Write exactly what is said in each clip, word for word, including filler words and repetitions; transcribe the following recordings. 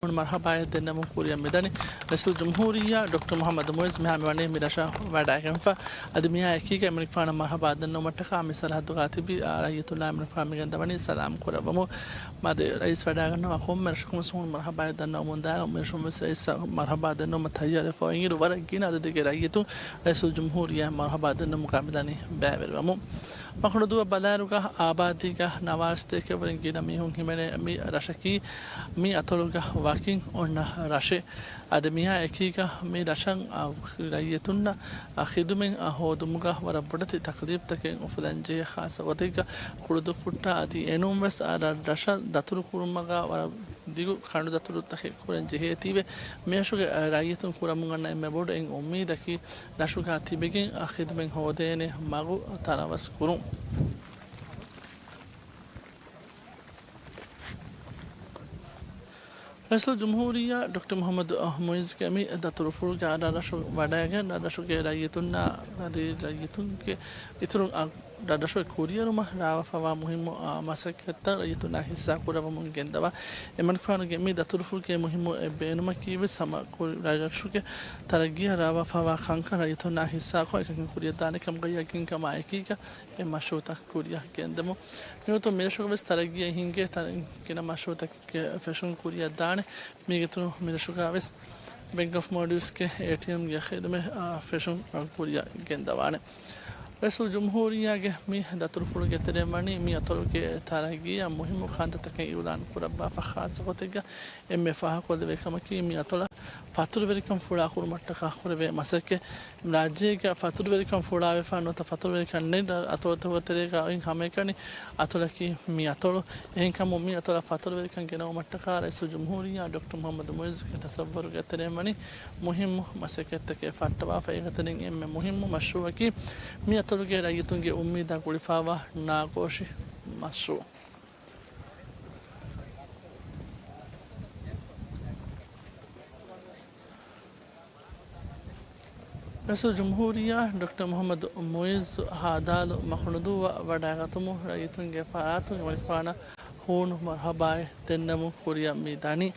މަރުޙަބާއެއް ދެންނެވުން ކުރިއަށް މިދަނީ. ރައީސުލްޖުމްހޫރިއްޔާ ޑޮކްޓަރ މުޙައްމަދު މުޢިއްޒު މިހާ މިވަނީ މި ރަށަށް ވަޑައިގެންފަ. އަދި މިއާ އެކީގަ އެމަނިކުފާނަށް މަރުޙަބާ ދެންނެވުމަށްޓަކާ މި ސަރަޙައްދުގަ ތިބި ރައްޔިތުންނާ އެމަނިކުފާނު މިގެންދަވަނީ ސަލާމް ކުރައްވަމުން. މާދެ ރައީސް ވަޑައިގަންނަވާ ކޮންމެ ރަށަކުން ހޫނު މަރުޙަބާއެއް ދަންނަވަމުންދާ، މިރަށުން ވެސް ރައީސް މަރުޙަބާ ދެންނެވުމަށް ތައްޔާރެއް ފޮއިންއިރު ވަރަށް ގިނަ އަދަދެއްގެ ރައްޔިތުން ރައީސުލްޖުމްހޫރިއްޔާ މަރުޙަބާ ދެންނެވުމުގަ މިދަނީ ބައިވެރިވަމުން. މަކުނުދުއަށް ބަލާއިރުގަ އާބާދީގަ ނަވާރަ ސަތޭކައެއްވުރެ ގިނަ މީހުން ހިމެނޭ މި ރަށަކީ މި އަތޮޅުގަ ވަކިން އޮންނަ ރަށެއް. އަދި މިއާ އެކީގަ މި ރަށަށް ރައްޔިތުންނަށް ޚިދުމަތް ހޯދުމުގަ ވަރަށް ބޮޑެތި ތަކްލީފްތަކެއް އުފުލަން ޖެހޭ. ޚާއްޞަ ގޮތެއްގަ ކުޅުދުއްފުއްޓާ އަދި އެނޫން ވެސް ރަށަށް ދަތުރު ކުރުމުގަ ވަރަށް ދިގު ކަނޑުދަތުރުތަކެއް ކުރަން ޖެހޭތީވެ، މިރަށުގެ ރައްޔިތުން ކުރަމުން އަންނަ އެންމެ ބޮޑު އެއް އުއްމީދަކީ ރަށުގަ ތިބެގެން ޚިދުމަތް ހޯދޭނެ މަގު ތަނަވަސް ކުރުން. ރައީސުލްޖުމްހޫރިއްޔާ ޑޮކްޓަރ މުޙައްމަދު މުޢިއްޒުގެ މި ދަތުރުފުޅުގެ ރަށަށް ވަޑައިގެން، ރަށުގެ ރައްޔިތުންނާ އަދި ރައްޔިތުންގެ އިތުރުން ރަށްރަށުގެ ކުރިއެރުމަށް ރާވާފަވާ މުހިއްމު، އާ، މަސައްކަތްތައް ރައްޔިތުންނާ ހިއްސާ ކުރައްވަމުން ގެންދަވާ. އެމަނިކުފާނުގެ މި ދަތުރުފުޅުގެ މުހިއްމު އެއް ބޭނުމަކީ ވެސް ހަމަ ކުރި ރަށްރަށުގެ ތަރައްގީއަށް ރާވާފަވާ ކަންކަން ރައްޔިތުންނާ ހިއްސާކޮށް އެކަކަށް ކުރިއަށްދާނެ ކަމުގައި ޔަގީންކަމާ އެކީގަ އެ މަޝްރޫޢުތައް ކުރިއަށް ގެންދެމުން. މިގޮތުން މިރަށުގަ ވެސް ތަރައްގީއަށް ހިންގޭ ތަރަ-، ގިނަ މަޝްރޫޢުތަކެއްގެ ފެށުން ކުރިއަށްދާނެ. މީގެއިތުރުން މިރަށުގަ ވެސް ބެންކް އޮފް މޯލްޑިވްސްގެ އޭޓީއެމްގެ ޚިދުމަތް، އާ، ފެށުން ކުރިއަށް ގެންދަވާނެ. ރައީސުލްޖުމްހޫރިއްޔާގެ މި ދަތުރުފުޅުގެ ތެރެއިން ވަނީ މި އަތޮޅުގެ ތަރައްގީއަށް މުހިއްމު ކަންތައްތަކެއް އިއުލާން ކުރައްވާފަ. ޚާއްޞަ ގޮތެއްގަ އެންމެ ފާހަގަކޮށްލެވޭ ކަމަކީ މި އަތޮޅަށް ފަތުރުވެރިކަން ފުޅާކުރުމަށްޓަކާ ކުރެވޭ މަސައްކަތް. ރާއްޖޭގަ ފަތުރުވެރިކަން ފުޅާވެފަ ނުވަތަ ފަތުރުވެރިކަން ނެތް އަތޮޅުތަކުގެ ތެރޭގަ އޮތް ހަމައެކަނި އަތޮޅަކީ މި އަތޮޅު. އެހެންކަމުން މި އަތޮޅަށް ފަތުރުވެރިކަން ގެނައުމަށްޓަކާ ރައީސުލްޖުމްހޫރިއްޔާ ޑޮކްޓަރ މުޙައްމަދު މުޢިއްޒުގެ ތަސައްވަރުގެ ތެރެއިން ވަނީ މުހިއްމު މަސައްކަތްތަކެއް ފައްޓަވާފަ. އޭގެ ތެރެއިން އެންމެ މުހިއްމު މަޝްރޫޢަކީ މި އަތޮޅުގެ ރައްޔިތުންގެ އުއްމީދާ ގުޅިފަވާ ނާގޯށި މަޝްރޫޢު. ރައީސުލްޖުމްހޫރިއްޔާ ޑޮކްޓަރ މުޙައްމަދު މުޢިއްޒު ހާދާލު މަކުނުދޫއަށް ވަޑައިގަތުމުން ރައްޔިތުންގެ ފަރާތުން އެމަނިކުފާނަށް ހޫނު މަރުޙަބާއެއް ދެންނެވުން ކުރިއަށް މި ދަނީ.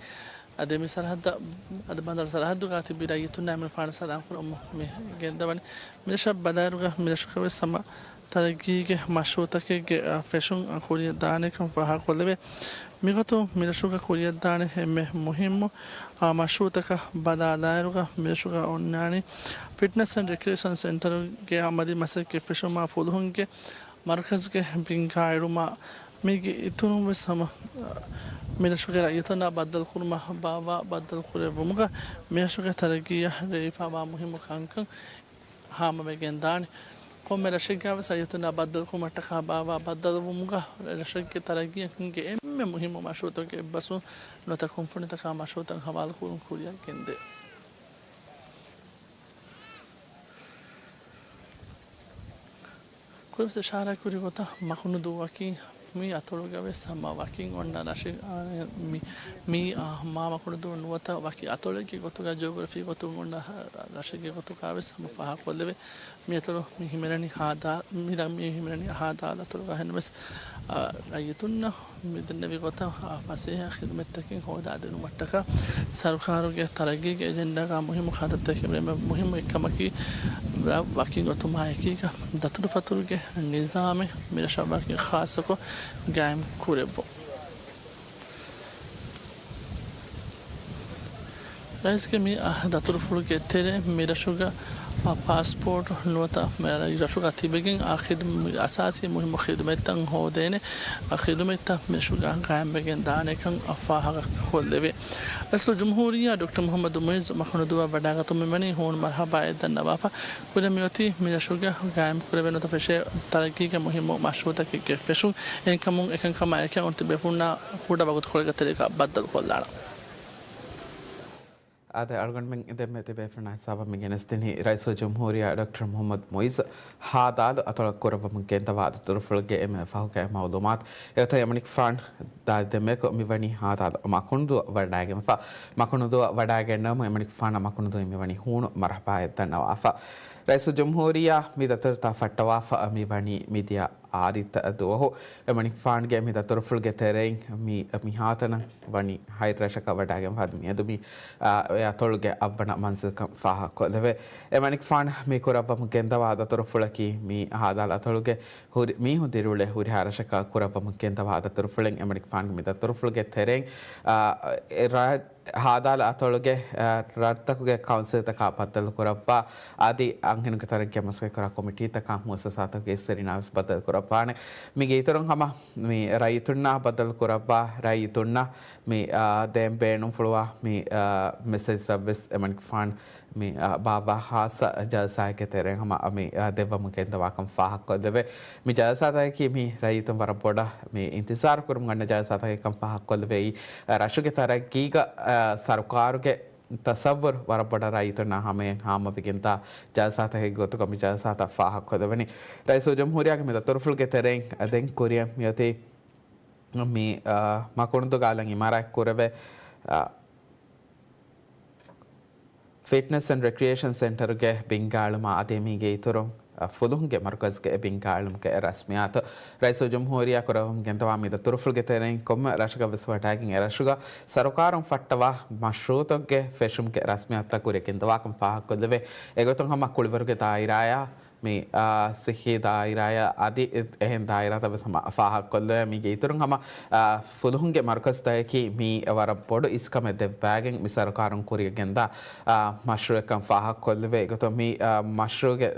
އަދި މި ސަރަޙައްދަށް، އަދި ބަނދަރު ސަރަޙައްދުގަ ތިބި ރައްޔިތުންނާ އެމަނިކުފާނަށް ސަލާމް ކުރަމުން މި ގެންދަވަނީ. މިރަށަށް ބަލާއިރުގަ މިރަށުގަ ވެސް ހަމަ ތަރައްގީގެ މަޝްރޫޢުތަކެއްގެ، އަ، ފެށުން، އަ، ކުރިއަށް ދާނެކަން ފާހަގަކޮށްލެވޭ. މިގޮތުން މިރަށުގަ ކުރިއަށްދާނެ އެންމެ މުހިއްމު، އާ، މަޝްރޫޢުތަކަށް ބަލާލާއިރުގަ މިރަށުގަ އޮންނާނީ ފިޓްނަސް އެންޑް ރެކްރިއޭޝަން ސެންޓަރުގެ ހަމަލި މަސައްކަތް ފެށުމާ ފުލުހުންގެ މަރުކަޒުގެ ބިން ގާއިރުމާ. މީގެ އިތުރުން ވެސް ހަމަ މިރަށުގެ ރައްޔިތުންނާ ބައްދަލުކުރުމަށް ބާއްވާ ބައްދަލުކުރެއްވުމުގަ މިރަށުގެ ތަރައްގީއަށް ރޭވިފަވާ މުހިއްމު ކަންކަން ހާމަވެގެން ދާނެ. ކޮންމެ ރަށެއްގަ ވެސް ރައްޔިތުންނާ ބައްދަލުކުރުމަށްޓަކާ ބާއްވާ ބައްދަލުވުމުގަ ރަށެއްގެ ތަރައްގީއަށް ހިންގޭ އެންމެ މުހިއްމު މަޝްރޫޢުތަކުގެ އެއްބަސްވުން ނުވަތަ ކުންފުނިތަކާ މަޝްރޫޢުތައް ހަވާލުކުރުން ކުރިއަށް ގެންދޭ. ކުރިންވެސް އިޝާރާތްކުރި ގޮތަށް މަކުނުދޫއަކީ މި އަތޮޅުގަ ވެސް ހަމަ ވަކިން އޮންނަ ރަށެއް. އާ، މި، މި، އާ، މާ މަކުނުދޫ ނުވަތަ ވަކި އަތޮޅެއްގެ ގޮތުގަ ޖިއޮގްރަފީ ގޮތުން އޮންނަ ރަށެއްގެ ގޮތުގަ ވެސް ހަމަ ފާހަގަކޮށްލެވޭ. މި އަތޮޅު މި ހިމެނެނީ ހާދާ، މި ރަށް މި ހިމެނެނީ ހާދާލު އަތޮޅުގަ. އެހެންވެސް، އާ، ރައްޔިތުންނަށް މިދެންނެވި ގޮތަށް، އާ، ފަސޭހަ ޚިދުމަތްތަކެއް ހޯދާދިނުމަށްޓަކާ ސަރުކާރުގެ ތަރައްގީގެ އެޖެންޑާގަ މުހިއްމު ކަންތައްތަކެއް މުހިއްމު އެއްކަމަކީ، ރަށް ވަކި ގޮތުމާ އެކީގަ ދަތުރުފަތުރުގެ ނިޒާމެއް މިރަށަށް ވަކި ޚާއްޞަކޮށް ގާއިމް ކުރެއްވުން. ރައީސްގެ މި، އާ، ދަތުރުފުޅުގެ ތެރެއިން މިރަށުގަ، އާ، ޕާސްޕޯޓް ނުވަތަ މި ރަށުގަ ތިބެގެން އާ ޚިދު-، އަސާސީ މުހިއްމު ޚިދުމަތްތައް ހޯދޭނެ، އާ، ޚިދުމަތްތައް މިރަށުގަ ގާއިމްވެގެން ދާނެކަން އަށް ފާހަގަކޮށްލެވޭ. ރައީސުލްޖުމްހޫރިއްޔާ ޑޮކްޓަރ މުޙައްމަދު މުޢިއްޒު މަކުނުދޫއަށް ވަޑައިގަތުމަށް ވަނީ ހޫނު މަރުޙަބާއެއް ދަންނަވާފަ. ކުރިން މިއޮތީ މިރަށުގަ ގާއިމްކުރެވޭ ނުވަތަ ފެށޭ ތަރައްގީގެ މުހިއްމު މަޝްރޫޢުތަކެއްގެ ފެށުން. އެހެންކަމުން އެކަންކަމާ އެކަށް އޮންނަ ތިބޭފުޅުންނާ ކުޑަ ވަގުތުކޮޅެއްގެ ތެރޭގަ ބައްދަލުކޮށްލާނަން. އާދެ، އަޅުގަނޑުމެން ދެންމެ ތިބޭފުޅުންނާ ހިސާބަށް މި ގެނެސްދިނީ ރައީސުލްޖުމްހޫރިއްޔާ ޑޮކްޓަރ މުޙައްމަދު މުޢިއްޒު ހާދާލު އަތޮޅަށް ކުރައްވަމުން ގެންދަވާ ދަތުރުފުޅުގެ އެންމެ ފަހުގައި މަޢުލޫމާތު. އެގޮތަށް އެމަނިކުފާނު ދާދި ދެންމެއަކު މިވަނީ ހާދާލު މަކުނުދޫއަށް ވަޑައިގެންފަ. މަކުނުދޫއަށް ވަޑައިގެންނެވުމުން އެމަނިކުފާނަށް މަކުނުދޫއިން މިވަނީ ހޫނު މަރުޙަބާއެއް ދަންނަވާފަ. ރައީސުލްޖުމްހޫރިއްޔާ މި ދަތުރުތައް ފައްޓަވާފަ މި ވަނީ މިދިޔަ އާދިއްތަ ދުވަހު. އެމަނިކުފާނުގެ މި ދަތުރުފުޅުގެ ތެރެއިން މި، މިހާތަނަށް ވަނީ ހަތް ރަށަކަށް ވަޑައިގެންފަ މިއަދު މި، އާ، އެ އަތޮޅުގެ އަށްވަނަ މަންޒިލްކަން ފާހަގަކޮށްލެވޭ. އެމަނިކުފާނު މި ކުރައްވަމުން ގެންދަވާ ދަތުރުފުޅަކީ މި ހާދާލު އަތޮޅުގެ ހުރި، މީހުން ދިރިއުޅޭ ހުރިހާ ރަށަކަށް ކުރައްވަމުން ގެންދަވާ ދަތުރުފުޅެއް. އެމަނިކުފާނުގެ މި ދަތުރުފުޅުގެ ތެރެއިން، އާ، އެ ރަށް ހާދާލު އަތޮޅުގެ، އަ، ރަށްތަކުގެ ކައުންސިލްތަކާ ބައްދަލުކުރައްވާ، އަދި އަންހެނުންގެ ތަރައްގީއަށް މަސައްކަތްކުރާ ކޮމިޓީތަކާ މުއައްސަސާތަކުގެ އިސްއިރިނާ ވެސް ބައްދަލުކުރައްވާނެ. މީގެ އިތުރުން ހަމަ މި ރައްޔިތުންނާ ބައްދަލުކުރައްވާ، ރައްޔިތުންނަށް މި، އާ، ދޭން ބޭނުންފުޅުވާ މި، އާ، މެސެޖްތައް ވެސް އެމަނިކުފާނު މި، އާ، ބާއްވާ ހާއްސަ ޖަލްސާއެއްގެ ތެރެއިން ހަމަ މި، އާ، ދެއްވަމުން ގެންދަވާކަން ފާހަގަކޮށްލެވޭ. މި ޖަލްސާތަކަކީ މި ރައްޔިތުން ވަރަށް ބޮޑަށް މި އިންތިޒާރު ކުރަމުން އަންނަ ޖަލްސާތަކެއްކަން ފާހަގަކޮށްލެވޭ. އެއީ، އާ، ރަށުގެ ތަރައްގީގަ، އާ، ސަރުކާރުގެ ތަސައްވުރު ވަރަށް ބޮޑަށް ރައްޔިތުންނާ ހަމަޔަށް ހާމަވެގެންދާ ޖަލްސާތަކެއް ގޮތުގަ މި ޖަލްސާތައް ފާހަގަކޮށްލެވެނީ. ރައީސުލްޖުމްހޫރިއްޔާގެ މި ދަތުރުފުޅުގެ ތެރެއިން ދެން ކުރިއަށް މިއޮތީ މި، އާ، މަކުނުދޫގަ އަލަށް އިމާރާތް ކުރެވޭ، އާ، ފިޓްނަސް އެންޑް ރެކްރިއޭޝަން ސެންޓަރުގެ ބިންގާޅުމާ އަދި މީގެ އިތުރުން، އަ، ފުލުހުންގެ މަރުކަޒުގެ އެ ބިންގާޅުމުގެ ރަސްމިއްޔާތު ރައީސުލްޖުމްހޫރިއްޔާ ކުރައްވަމުން ގެންދަވާ މި ދަތުރުފުޅުގެ ތެރެއިން ކޮންމެ ރަށަކަށް ވެސް ވަޑައިގެން އެ ރަށުގަ ސަރުކާރުން ފައްޓަވާ މަޝްރޫއުތަކުގެ ފެށުމުގެ ރަސްމިއްޔާތުތައް ކުރިއަށް ގެންދަވާކަން ފާހަގަކޮށްލެވޭ. އެގޮތުން ހަމަ ކުޅިވަރުގެ ދާއިރާއާ މި، އާ، ސިއްހީ ދާއިރާއާ އަދި އެ-، އެހެން ދާއިރާތައް ވެސް ހަމަ ފާހަގަކޮށްލެވޭ. މީގެ އިތުރުން ހަމަ، އާ، ފުލުހުންގެ މަރުކަޒުތަކަކީ މީ ވަރަށް ބޮޑު އިސްކަމެއް ދެއްވާގެން މި ސަރުކާރުން ކުރިއަށް ގެންދާ، އާ، މަޝްރޫއެއްކަން ފާހަގަކޮށްލެވޭ. އެގޮތުން މި، އާ، މަޝްރޫއުގެ،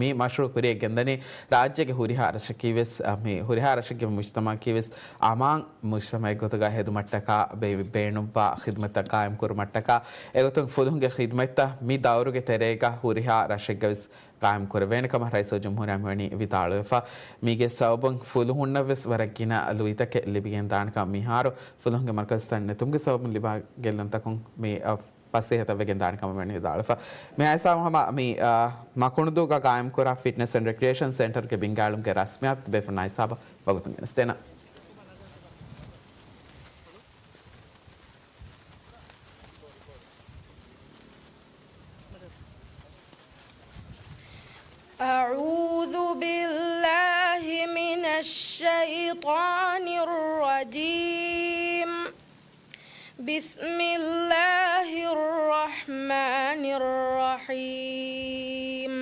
މި މަޝްރޫއު ކުރިއަށް ގެންދަނީ ރާއްޖޭގެ ހުރިހާ ރަށަކީ ވެސް، އާ، މި ހުރިހާ ރަށެއްގެ މުޖްތަމައަކީ ވެސް އަމާން މުޖްތަމައެއް ގޮތުގަ ހެދުމަށްޓަކާ ބޭ-، ބޭނުންވާ ޚިދުމަތްތައް ޤާއިމް ކުރުމަށްޓަކާ. އެގޮތުން ފުލުހުންގެ ޚިދުމަތްތައް މި ދައުރުގެ ތެރޭގަ ހުރިހާ ރަށެއްގަ ވެސް ޤާއިމް ކުރެވޭނެ ކަމަށް ރައީސުލްޖުމްހޫރިއްޔާ މިވަނީ ވިދާޅުވެފަ. މީގެ ސަބަބުން ފުލުހުންނަށް ވެސް ވަރަށް ގިނަ ލުއިތަކެއް ލިބިގެން ދާނެ ކަމަށް މިހާރު ފުލުހުންގެ މަރުކަޒުތައް ނެތުމުގެ ސަބަބުން ލިބޭ ގެއްލުންތަކުން މި، އަ، ފަސޭހަތައް ވެގެން ދާނެ ކަމަށް މިވަނީ ވިދާޅުވެފަ. މި ހިސާބުން ހަމަ މި، އަ، މަކުނުދޫގަ ޤާއިމް ކުރާ ފިޓްނަސް އެންޑް ރެކްރިއޭޝަން ސެންޓަރުގެ ބިންގާޅުމުގެ ރަސްމިއްޔާތު ބޭފުޅުންނާ ހިސާބަށް ވަގުތުން ގެނެސްދޭނަން. أعوذ بالله من الشيطان الرجيم. بسم الله الرحمن الرحيم.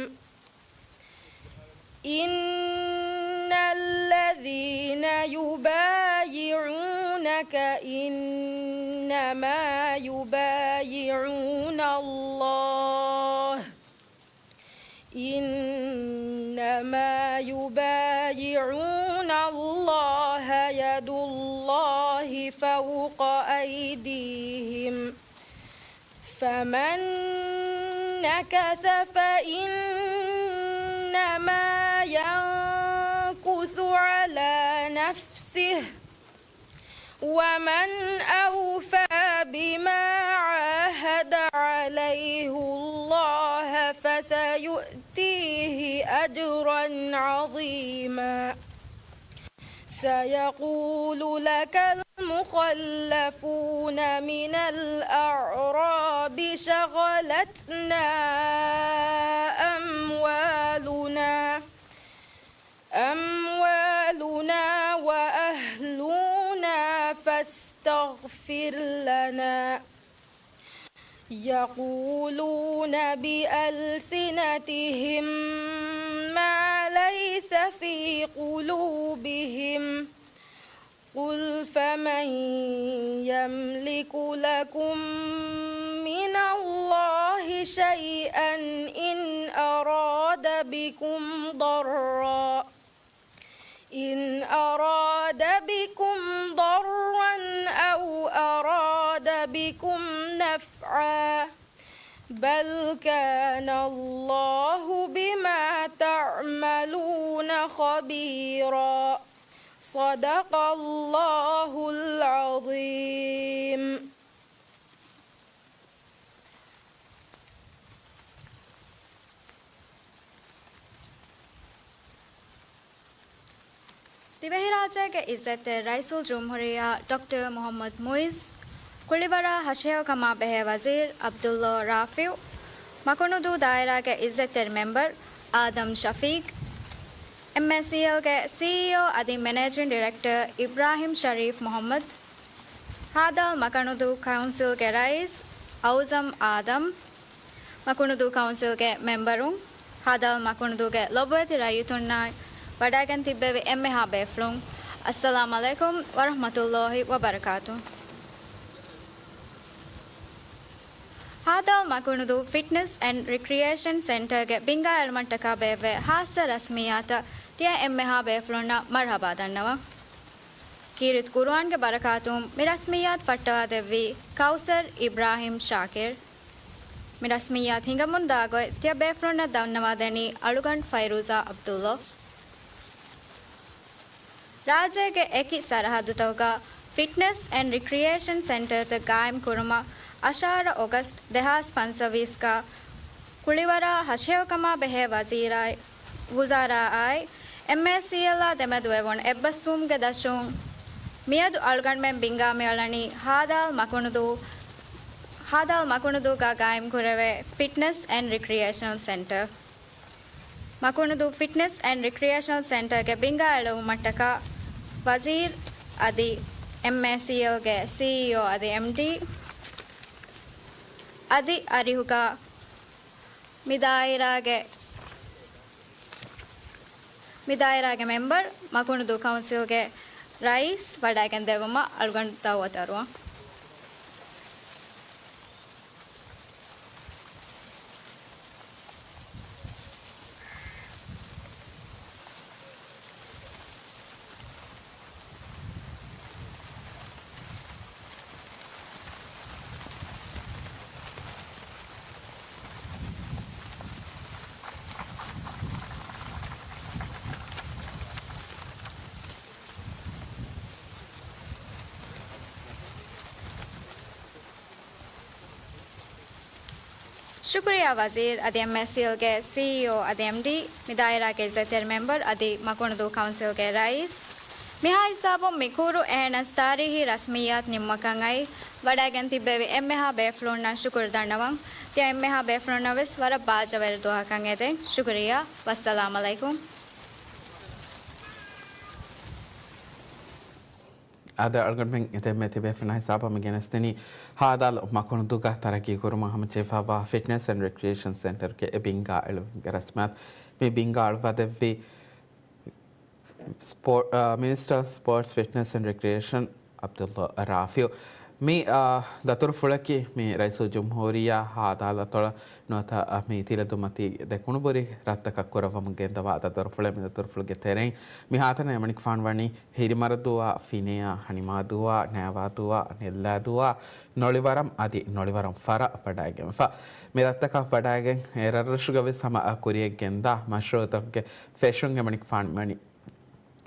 إن الذين يبايعونك إنما يبايعون الله، إنما يبايعون الله يد الله فوق أيديهم، فمن نكث فإنما ينكث على نفسه، ومن أوفى بما عاهد عليه الله فسيؤتيه أجرا عظيما. سيقول لك المخلفون من الأعراب شغلتنا أموالنا، أموالنا وأهلنا فاستغفر لنا. يقولون بألسنتهم ما ليس في قلوبهم، قل فمن يملك لكم من الله شيئا إن أراد بكم ضرا، إن أراد بكم ضرا أو أراد بكم نفعا، بل كان الله بما تعملون خبيرا. صدق الله العظيم. ދިވެހިރާއްޖޭގެ އިއްޒަތްތެރި ރައީސުލްޖުމްހޫރިއްޔާ ޑޮކްޓަރ މުޙައްމަދު މުޢިއްޒު، ކުޅިވަރާ ހަށިހެޔޮކަމާ ބެހޭ ވަޒީރު ޢަބްދުﷲ ރާފިޢު، މަކުނުދޫ ދާއިރާގެ އިއްޒަތްތެރި މެމްބަރު އާދަމް ޝަފީޤް، އެމްއޭސީއެލްގެ ސީއީއޯ އަދި މެނޭޖިން ޑިރެކްޓަރ އިބްރާހިމް ޝަރީފް މުޙައްމަދު، ހާދާލް މަކުނުދޫ ކައުންސިލްގެ ރައީސް އައުޒަމް އާދަމް، މަކުނުދޫ ކައުންސިލްގެ މެމްބަރުން، ހާދާލް މަކުނުދޫގެ ލޮބުވެތި ރައްޔިތުންނާއި ވަޑައިގެން ތިއްބެވި އެންމެހާ ބޭފުޅުން، އައްސަލާމް ޢަލައިކުމް ވަރަޙްމަތުﷲ ވަބަރަކާތު. ހާދާލް މަކުނުދޫ ފިޓްނެސް އެންޑް ރިކްރިއޭޝަން ސެންޓަރގެ ބިންގާ އެޅުމަށްޓަކާ ބޭއްވޭ ޚާއްޞަ ރަސްމިއްޔާތަށް ތިޔަ އެންމެހާ ބޭފުޅުންނަށް މަރުޙަބާ ދަންނަވަން. ކީރިތި ޤުރުއާންގެ ބަރަކާތުން މި ރަސްމިއްޔާތު ފައްޓަވާ ދެއްވީ ކައުސަރް އިބްރާހިމް ޝާކިރް. މި ރަސްމިއްޔާތު ހިނގަމުން ދާ ގޮތް ތިޔަ ބޭފުޅުންނަށް ދަންނަވާ ދެނީ އަޅުގަނޑު ފައިރޫޒާ ޢަބްދުﷲ. ރާއްޖޭގެ އެކި ސަރަހައްދުތަކުގަ ފިޓްނެސް އެންޑް ރިކްރިއޭޝަން ސެންޓަރތައް ގާއިމް ކުރުމަށް އަށާރަ އޮގަސްޓް ދެހާސް ފަންސަވީސްގަ ކުޅިވަރާ ހަށިހެޔޮކަމާ ބެހޭ ވަޒީރާއި، ވުޒާރާއާއި، އެމްއޭސީއެލްއާ ދެމެދު އެވުނު އެއްބަސްވުމުގެ ދަށުން މިއަދު އަޅުގަނޑުމެން ބިންގާ މިއަޅަނީ ހާދާލް މަކުނުދޫ، ހާދާލް މަކުނުދޫގަ ގާއިމް ކުރެވޭ ފިޓްނެސް އެންޑް ރިކްރިއޭޝަނަލް ސެންޓަރ. މަކުނުދޫ ފިޓްނެސް އެންޑް ރިކްރިއޭޝަނަލް ސެންޓަރގެ ބިންގާ އެޅުވުމަށްޓަކާ ވަޒީރު އަދި އެމްއޭސީއެލްގެ ސީއީއޯ އަދި އެމްޑީ އަދި އަރިހުގަ މި ދާއިރާގެ، މި ދާއިރާގެ މެމްބަރު، މަކުނުދޫ ކައުންސިލްގެ ރައީސް ވަޑައިގެން ދެއްވުމަށް އަޅުގަނޑު ދަޢުވަތު އަރުވަން. ޝުކުރިއްޔާ ވަޒީރު އަދި އެމްއޭސީއެލްގެ ސީއީއޯ އަދި އެމްޑީ، މި ދާއިރާގެ އިއްޒަތްތެރި މެމްބަރު އަދި މަކުނުދޫ ކައުންސިލްގެ ރައީސް. މިހާ ހިސާބުން މިކުރު އެހެނަސް ތާރީހީ ރަސްމިއްޔާތު ނިންމުމަކަށް އައި ވަޑައިގެން ތިއްބެވި އެންމެހާ ބޭފުޅުންނަށް ޝުކުރު ދަންނަވަން. ތިޔަ އެންމެހާ ބޭފުޅުންނަށް ވެސް ވަރަށް ބާއްޖަވެރި ދުވަހަކަށް އެދެން. ޝުކުރިއްޔާ. ވައްސަލާމް ޢަލައިކުމް. އާދެ، އަޅުގަނޑުމެން އެދެންމެ ތިބޭފުޅުންނާ ހިސާބަށް މި ގެނެސްދިނީ ހާދާލު މަކުނުދޫގަ ތަރައްގީ ކުރުމަށް ހަމަޖެހިފައިވާ ފިޓްނެސް އެންޑް ރިކްރިއޭޝަން ސެންޓަރުގެ އެ ބިންގާ އެޅުމުގެ ރަސްމިއްޔާތު. މި ބިންގާ އަޅުއްވާ ދެއްވީ ސްޕޯ-، އާ، މިނިސްޓަރ އޮފް ސްޕޯޓްސް، ފިޓްނެސް އެންޑް ރިކްރިއޭޝަން ޢަބްދުﷲ ރާފިޢު. މި، އާ، ދަތުރުފުޅަކީ މި ރައީސުލްޖުމްހޫރިއްޔާ ހާދާލު އަތޮޅަށް ނުވަތަ، އާ، މި ތިލަދުމަތީ ދެކުނުބުރި ރަށްތަކަށް ކުރައްވަމުން ގެންދަވާ ދަތުރުފުޅެއް. މި ދަތުރުފުޅުގެ ތެރެއިން މިހާތަނަށް އެމަނިކުފާނު ވަނީ ހިރިމަރަދުއާ، ފިނެއާ، ހަނިމާދުއާ، ނޭވާދުއާ، ނެއްލާދުއާ، ނޮޅިވަރަމް އަދި ނޮޅިވަރަމް ފަރަށް ވަޑައިގެންފަ. މި ރަށްތަކަށް ވަޑައިގެން އެ ރަށްރަށުގަ ވެސް ހަމަ ކުރިޔަށް ގެންދާ މަޝްރޫޢުތަކުގެ ފެށުން އެމަނިކުފާނު ވަނީ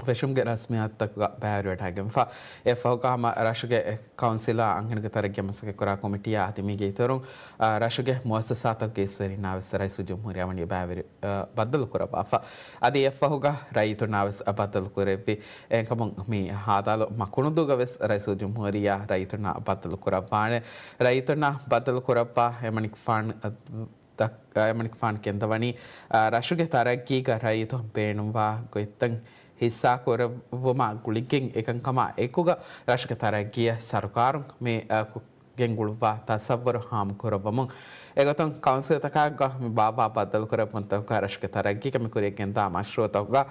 ފެށުމުގެ ރަސްމިއްޔާތުތަކުގަ ބައިވެރިވެވަޑައިގެންފަ. އެއަށްފަހުގަ ހަމަ ރަށުގެ ކައުންސިލާ އަންހެނުންގެ ތަރައްގީއަށް މަސައްކަތްކުރާ ކޮމިޓީއާ އަދި މީގެ އިތުރުން، އާ، ރަށުގެ މުއައްސަސާތަކުގެ އިސްވެރިންނާ ވެސް ރައީސުލްޖުމްހޫރިއްޔާ ވަނީ ބައިވެރި، އާ، ބައްދަލު ކުރައްވާފަ. އަދި އެއަށްފަހުގަ ރައްޔިތުންނާ ވެސް ބައްދަލު ކުރެއްވި. އެހެންކަމުން މި ހާދާލު މަކުނުދޫގަ ވެސް ރައީސުލްޖުމްހޫރިއްޔާ ރައްޔިތުންނާ ބައްދަލު ކުރައްވާނެ. ރައްޔިތުންނާ ބައްދަލު ކުރައްވާ އެމަނިކުފާނު ދަ-، އެމަނިކުފާނު ގެންދަވަނީ، އާ، ރަށުގެ ތަރައްގީގަ ރައްޔިތުން ބޭނުންވާ ގޮތްތައް ހިއްސާކުރެއްވުމާ ގުޅިގެން އެކަންކަމާ އެކުގަ ރަށުގެ ތަރައްގީއަށް ސަރުކާރުން މި، އާ، ކު-، ގެންގުޅުއްވާ ތަސައްވަރު ހާމަކުރައްވަމުން. އެގޮތުން ކައުންސިލްތަކާއެކުގަ މި ބާއްވާ ބައްދަލުކުރެއްވުންތަކުގަ ރަށުގެ ތަރައްގީގަ މި ކުރިޔަށް ގެންދާ މަޝްރޫޢުތަކުގަ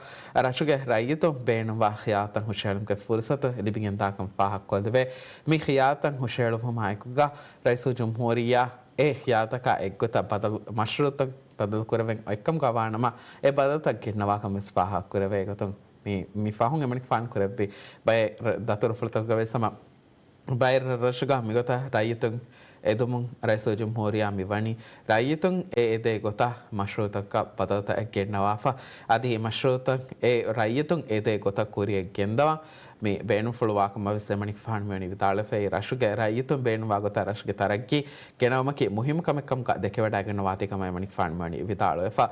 ރަށުގެ ރައްޔިތުން ބޭނުންވާ ޚިޔާލުތައް ހުށައެޅުމުގެ ފުރުސަތު ލިބިގެންދާކަން ފާހަގަކޮށްލެވޭ. މި ޚިޔާލުތައް ހުށައެޅުއްވުމާ އެކުގަ ރައީސުލްޖުމްހޫރިއްޔާ އެ ޚިޔާލުތަކާ އެއްގޮތަށް ބަދަލު، މަޝްރޫޢުތައް ބަދަލުކުރެވެން އޮތްކަމުގަ ވާނަމަ، އެ ބަދަލުތައް ގެންނަވާކަން ވެސް ފާހަގަކުރެވޭ. އެގޮތުން މި، މި ފަހުން އެމަނިކުފާނު ކުރެއްވި ބައެއް ރަ-، ދަތުރުފުޅުތަކުގަ ވެސް ހަމަ ބައެއް ރަށްރަށުގަ މިގޮތަށް ރައްޔިތުން އެދުމުން ރައީސުލްޖުމްހޫރިއްޔާ މިވަނީ. ރައްޔިތުން އެ އެދޭ ގޮތަށް މަޝްރޫޢުތަކަށް ބަދަލުތައް ގެންނަވާފަ. އަދި މަޝްރޫޢުތައް އެ ރައްޔިތުން އެދޭ ގޮތަށް ކުރިޔަށް ގެންދަވާ މި ބޭނުންފުޅުވާކަމަށް ވެސް އެމަނިކުފާނު މިވަނީ ވިދާޅުވެފައި. ރަށުގެ ރައްޔިތުން ބޭނުންވާ ގޮތަށް ރަށުގެ ތަރައްގީ ގެނައުމަކީ މުހިއްމު ކަމެއް ކަމުގަ ދެކެވަޑައިގަންނަވާތީ ކަމަށް އެމަނިކުފާނު މިވަނީ ވިދާޅުވެފަ.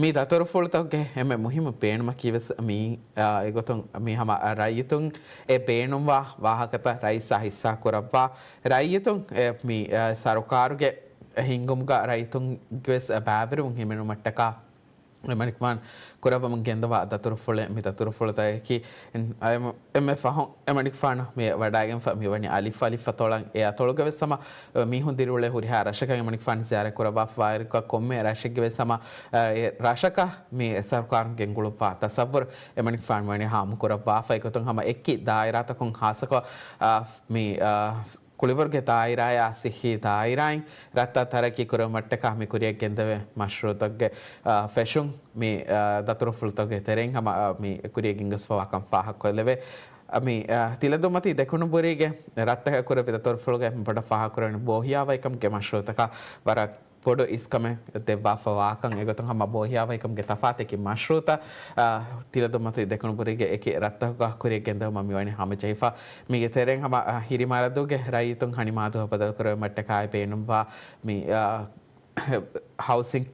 މި ދަތުރުފުޅުތަކުގެ އެންމެ މުހިއްމު ބޭނުމަކީ ވެސް މި، އާ، އެގޮތުން މި ހަމަ ރައްޔިތުން އެ ބޭނުންވާ ވާހަކަތައް ރައީސާ ހިއްސާ ކުރައްވާ، ރައްޔިތުން އެ މި، އާ، ސަރުކާރުގެ ހިންގުމުގަ ރައްޔިތުންގެވެސް ބައިވެރިވުން ހިމެނުމަށްޓަކާ އެމަނިކުފާނު ކުރައްވަމުން ގެންދަވާ ދަތުރުފުޅެއް. މި ދަތުރުފުޅުތަކަކީ އެން-، އެމް-، އެންމެ ފަހުން އެމަނިކުފާނު މި ވަޑައިގެންފަ މިވަނީ އަލިފް އަލިފް އަތޮޅަށް. އެ އަތޮޅުގަވެސް ހަމަ މީހުން ދިރިއުޅޭ ހުރިހާ ރަށަކަށް އެމަނިކުފާނު ޒިޔާރަތް ކުރައްވާފަ ވާއިރުގަ ކޮންމެ ރަށެއްގެވެސް ހަމަ އެ ރަށަކަށް މި ސަރުކާރުން ގެންގުޅުއްވާ ތަސައްވުރު އެމަނިކުފާނު ވަނީ ހާމަ ކުރައްވާފަ. އެގޮތުން ހަމަ އެކި ދާއިރާތަކުން ހާއްސަކޮށް، އާ، މި، އާ، ކުޅިވަރުގެ ދާއިރާއާ ސިއްހީ ދާއިރާއިން ރަށްތައް ތަރައްގީ ކުރުމަށްޓަކާ މި ކުރިއަށް ގެންދެވޭ މަޝްރޫއުތަކުގެ، އާ، ފެށުން މި، އާ، ދަތުރުފުޅުތަކުގެ ތެރެއިން ހަމަ، އާ، މި ކުރިއަށް ގެންގޮސްފަވާކަން ފާހަގަކޮށްލެވޭ. އާ، މި، އާ، ތިލަދުންމަތީ ދެކުނުބުރީގެ ރަށްތަކަށް ކުރެއްވި ދަތުރުފުޅުގައި މި ބޮޑަށް ފާހަގަކުރަނީ ބޯހިޔާވަހިކަމުގެ މަޝްރޫއުތަކާ ވަރަށް ބޮޑު އިސްކަމެއް ދެއްވާފަ ވާކަން. އެގޮތުން ހަމަ ބޯހިޔާވަހިކަމުގެ ތަފާތެއް މަޝްރޫއުތައް، އާ، ތިލަދުންމަތީ ދެކުނުބުރީގެ އެކި ރަށްތަކުގަ ކުރިއަށް ގެންދެވުމަށް މިވަނީ ހަމަޖެހިފަ. މީގެ ތެރެއިން ހަމަ، އާ، ހިރިމަރަދޫގެ ރައްޔިތުން ހަނިމާދު ބަދަލުކުރުމަށްޓަކާއި ބޭނުންވާ މި، އާ، ހައުސިން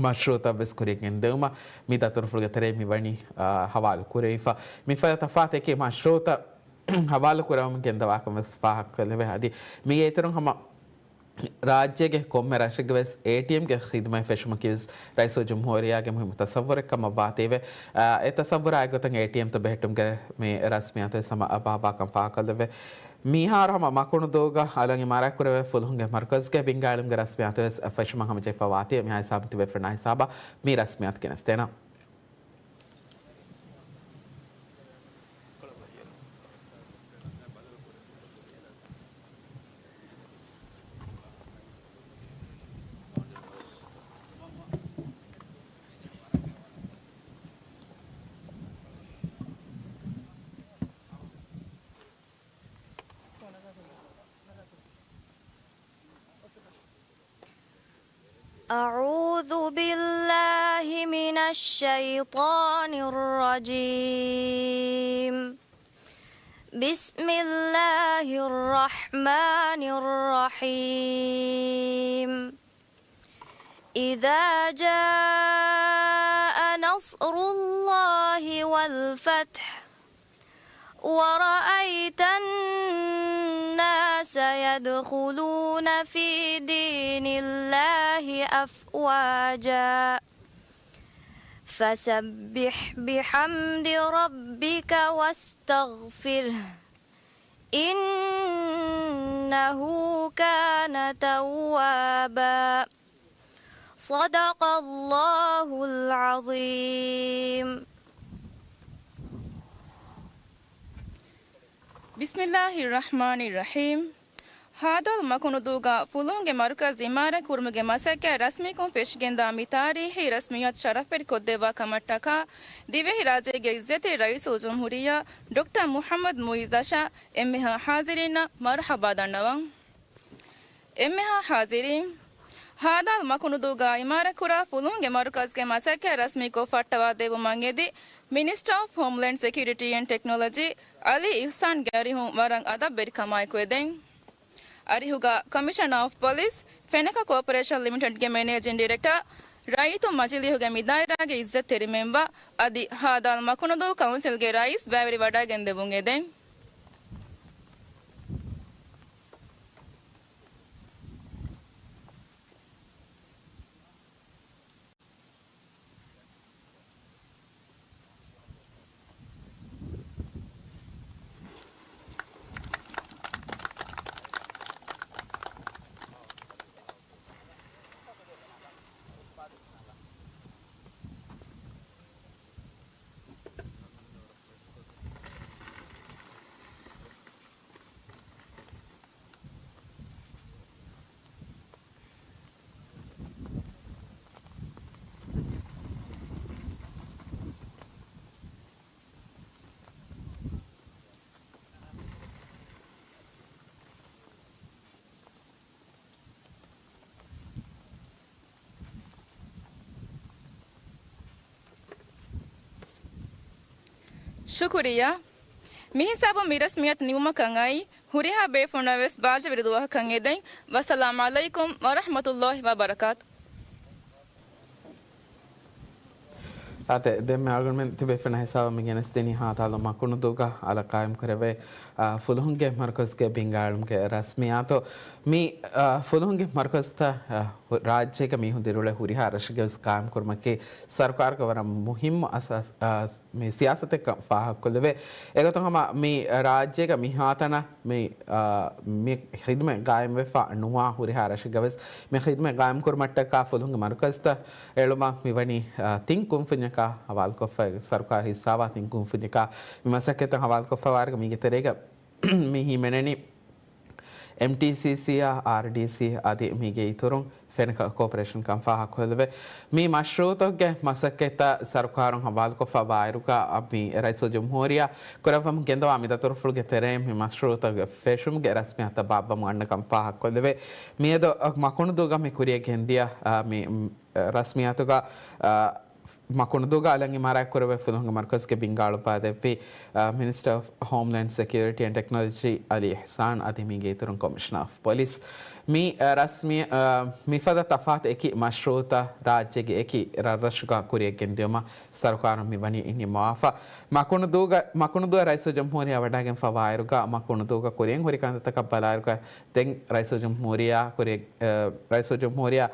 މަޝްރޫއުތައް ވެސް ކުރިއަށް ގެންދެވުމަށް މި ދަތުރުފުޅުގެ ތެރެއިން މިވަނީ، އާ، ހަވާލު ކުރެވިފަ. މިފަދަ ތަފާތެކި މަޝްރޫއުތައް ހަވާލު ކުރަމުން ގެންދަވާކަން ވެސް ފާހަގަކޮށްލެވޭ. އަދި މީގެ އިތުރުން ހަމަ ރާއްޖޭގެ ކޮންމެ ރަށެއްގެ ވެސް އޭޓީއެމްގެ ޚިދުމަތް ފެށުމަކީ ވެސް ރައީސުލްޖުމްހޫރިއްޔާގެ މުހިއްމު ތަސައްވުރެއް ކަމަށް ވާތީވެ، އާ، އެ ތަސައްވުރާ އެއްގޮތަށް އޭޓީއެމްތައް ބެހެއްޓުމުގެ މި ރަސްމިއްޔާތު ވެސް ހަމަ އަބާބާކަން ފާހަގަކޮށްލެވޭ. މިހާރު ހަމަ މަކުނުދޫގަ އަލަށް އިމާރާތްކުރެވޭ ފުލުހުންގެ މަރުކަޒުގެ ބިންގާ އިލްމުގެ ރަސްމިއްޔާތު ވެސް ފެށުމަށް ހަމަޖެހިފަ ވާތީ. މިހާ ހިސާބުން ތިބޭފުޅުންނާ ހިސާބަށް މި ރަސްމިއްޔާތު ގެނެސްދޭނަން. أعوذ بالله من الشيطان الرجيم. بسم الله الرحمن الرحيم. إذا جاء نصر الله والفتح ورأيت الناس يدخلون في دين الله أفواجا فسبح بحمد ربك واستغفره إنه كان توابا. صدق الله العظيم. بسم الله الرحمن الرحيم. ހާދަލް މަކުނުދޫގަ ފުލުހުންގެ މަރުކަޒް އިމާރާތް ކުރުމުގެ މަސައްކަތް ރަސްމީކޮށް ފެށިގެންދާ މި ތާރީހީ ރަސްމިއްޔާތު ޝަރަފްވެރިކޮށްދެއްވާ ކަމަށްޓަކާ ދިވެހިރާއްޖޭގެ އިއްޒަތީ ރައީސުލްޖުމްހޫރިއްޔާ ޑޮކްޓަރ މުޙައްމަދު މުޢިއްޒު އަށާ އެންމެހާ ޙާޒިރީންނަށް މަރުޙަބާ ދަންނަވަން. އެންމެހާ ޙާޒިރީން، ހާދަލް މަކުނުދޫގަ އިމާރާތްކުރާ ފުލުހުންގެ މަރުކަޒްގެ މަސައްކަތް ރަސްމީކޮށް ފައްޓަވާދެއްވުމަށް އެދި، މިނިސްޓަރ އޮފް ހޯމްލޭންޑް ސެކިއުރިޓީ އެންޑް ޓެކްނޮލޮޖީ އަލީ އިޙްސާންގެ އަރިހުން ވަރަށް އަދަބްވެރިކަމާއެކު އެދެން. އަރިހުގަ ކޮމިޝަނަރ އޮފް ޕޮލިސް، ފެނަކަ ކޯޕަރޭޝަން ލިމިޓެޑްގެ މެނޭޖިން ޑިރެކްޓަރ، ރައްޔިތު މަޖިލީހުގެ މިދާއިރާގެ އިއްޒަތްތެރި މެންބަރު އަދި ހާދަލް މަކުނުދޫ ކައުންސިލްގެ ރައީސް ބައިވެރިވަޑައިގެންދެވުން އެދެން. ޝުކުރިއްޔާ. މިހިސާބުން މި ރަސްމިއްޔާތު ނިމުމަކަށް އައީ، ހުރިހާ ބޭފުޅުންނަށް ވެސް ބާރުޖެހިވެރި ދުވަހަކަށް އެދެން. ވައްސަލާމް ޢަލައިކުމް ވަރަޙްމަތުﷲ ވަބަރަކާތު. އާދެ، ދެންމެ އަޅުގަނޑުމެން ތިބޭފުޅުންނަށް ހިސާބަށް މި ގެނެސްދިނީ ހާދާލު މަކުނުދޫގަ އަލަކާއެމް ކުރެވޭ، އާ، ފުލުހުންގެ މަރުކަޒުގެ ބިންގާޅުމުގެ ރަސްމިއްޔާތު. މި، އާ، ފުލުހުންގެ މަރުކަޒުތައް، އާ، ރާއްޖޭގަ މީހުން ދިރިއުޅޭ ހުރިހާ ރަށެއްގެވެސް ޤާއިމް ކުރުމަކީ ސަރުކާރުގެ ވަރަށް މުހިއްމު އަސާސް، އާ، މި ސިޔާސަތެއްކަން ފާހަގަކޮށްލެވޭ. އެގޮތުން ހަމަ މި ރާއްޖޭގަ މިހާތަނަށް މި، އާ، މި ޚިދުމަތް ޤާއިމްވެފަ ނުވާ ހުރިހާ ރަށެއްގަވެސް މި ޚިދުމަތް ޤާއިމްކުރުމަށްޓަކާ ފުލުހުންގެ މަރުކަޒުތައް އެޅުމަށް މިވަނީ، އާ، ތިން ކުންފުންޏަކާ ހަވާލުކޮށްފަ، ސަރުކާރު ހިއްސާވާ ތިން ކުންފުންޏަކާ މި މަސައްކަތްތައް ހަވާލުކޮށްފަވާއިރުގަ މީގެ ތެރޭގަ މި ހިމެނެނީ އެމްޓީސީސީއާ، އާރްޑީސީ އަދި މީގެ އިތުރުން ފެނަކަ ކޯޕަރޭޝަންކަން ފާހަގަކޮށްލެވޭ. މި މަޝްރޫޢުތަކުގެ މަސައްކަތްތައް ސަރުކާރުން ހަވާލުކޮށްފަ ވާއިރުގަ މި ރައީސުލްޖުމްހޫރިއްޔާ ކުރައްވަމުން ގެންދަވާ މި ދަތުރުފުޅުގެ ތެރެއިން މި މަޝްރޫޢުތަކުގެ ފެށުމުގެ ރަސްމިއްޔާތުތައް ބާއްވަމުން އަންނަކަން ފާހަގަކޮށްލެވޭ. މިއަދު މަކުނުދޫގަ މި ކުރިޔަށް ގެންދިޔަ، އާ، މި، މް، ރަސްމިއްޔާތުގަ، އާ، މަކުނުދޫގަ އަލަށް އިމާރާތްކުރެވޭ ފުލުހުންގެ މަރުކަޒުގެ ބިންގާޅު ބާދެއްވި، އާ، މިނިސްޓަރ އޮފް ހޯމްލޭންޑް ސެކިއުރިޓީ އެންޑް ޓެކްނޮލޮޖީ އަލީ އިޙްސާން އަދި މީގެ އިތުރުން ކޮމިޝަނަރ އޮފް ޕޮލިސް. މި، އަ، ރަސްމި، އަ، މިފަދަ ތަފާތު އެކި މަޝްރޫޢުތައް ރާއްޖޭގެ އެކި ރަށްރަށުގަ ކުރިޔަށް ގެންދިއުމަށް ސަރުކާރުން މިވަނީ ނިންމަވާފަ. މަކުނުދޫގަ، މަކުނުދޫއަށް ރައީސުލްޖުމްހޫރިއްޔާ ވަޑައިގެންފަ ވާއިރުގަ، މަކުނުދޫގަ ކުރިޔަށް ހުރި ކަންތައްތަކަށް ބަލާއިރުގަ، ދެން ރައީސުލްޖުމްހޫރިއްޔާ ކުރިޔަށް، އަ، ރައީސުލްޖުމްހޫރިއްޔާ